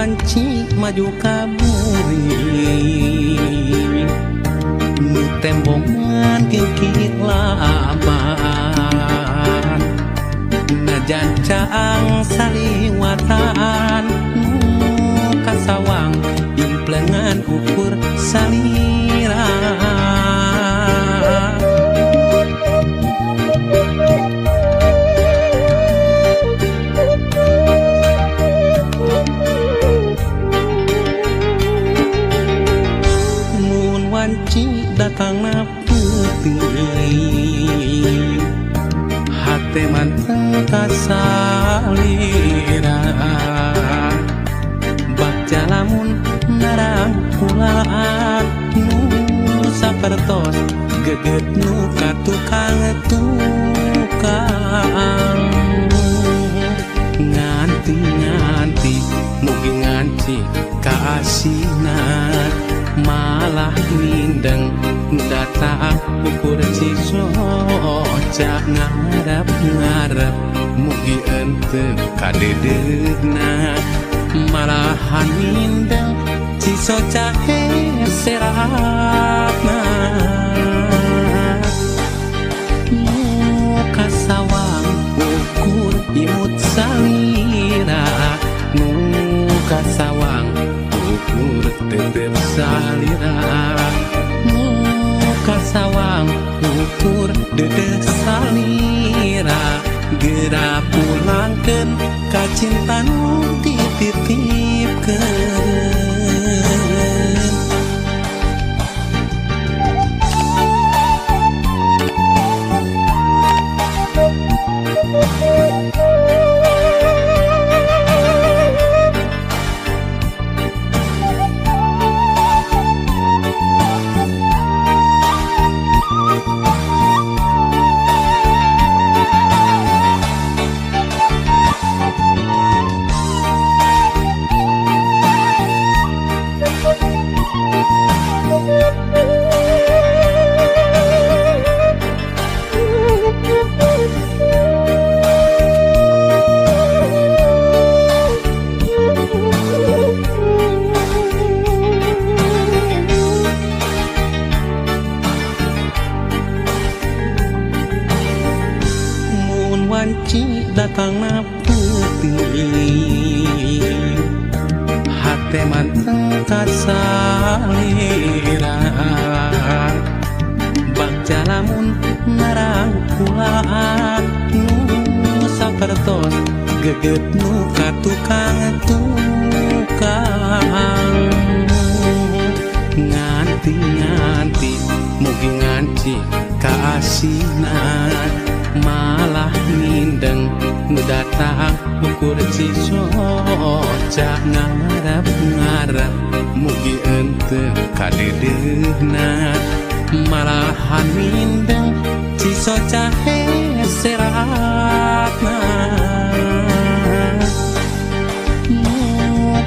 wanci maju ka buri nu tembongan kikit laban najan caang saliwatan nu kasawang implengan ukur salira. Wanci datangna peuting hate manteng kasalira bagja lamun narangkulaan nu sapertos geget nu ka tukang tukang nganti-nganti mugi nganti kaasinan malah mindeng datang ukur cisoca ngarep-ngarep mugi ente kadedeuna malahan mindeng cisoca heseratna nu kasawang ukur imut salira nu kasawang ukur tetep salira nu kasawang ukur dedeh salira geura pulangkeun ka cinta nu dititipkeun. Wanci datangna peuting hate manteng kasalira bagja lamun narangkulaan nu sapertos geget nu ka tukang tukang nganti-nganti mugi nganti kaasinan malah mindeng nu datang ukur cisoca ngarep-ngarep mugi ente kadedeuna malahan mindeng cisoca heseratna nu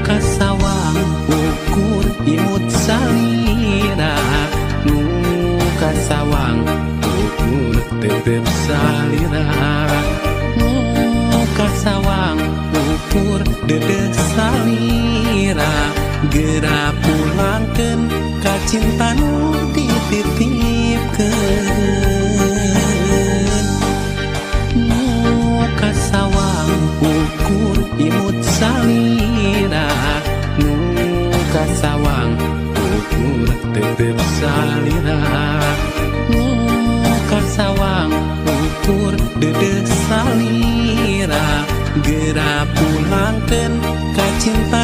kasawang ukur imut salira nu kasawang ukur tetep salira nu kasawang ukur dedeh salira geura pulangkeun ka cinta nu dititipkeun nu kasawang ukur imut salira nu kasawang ukur tetep salira nu kasawang ukur dedeh salira geura pulangkeun ka cinta.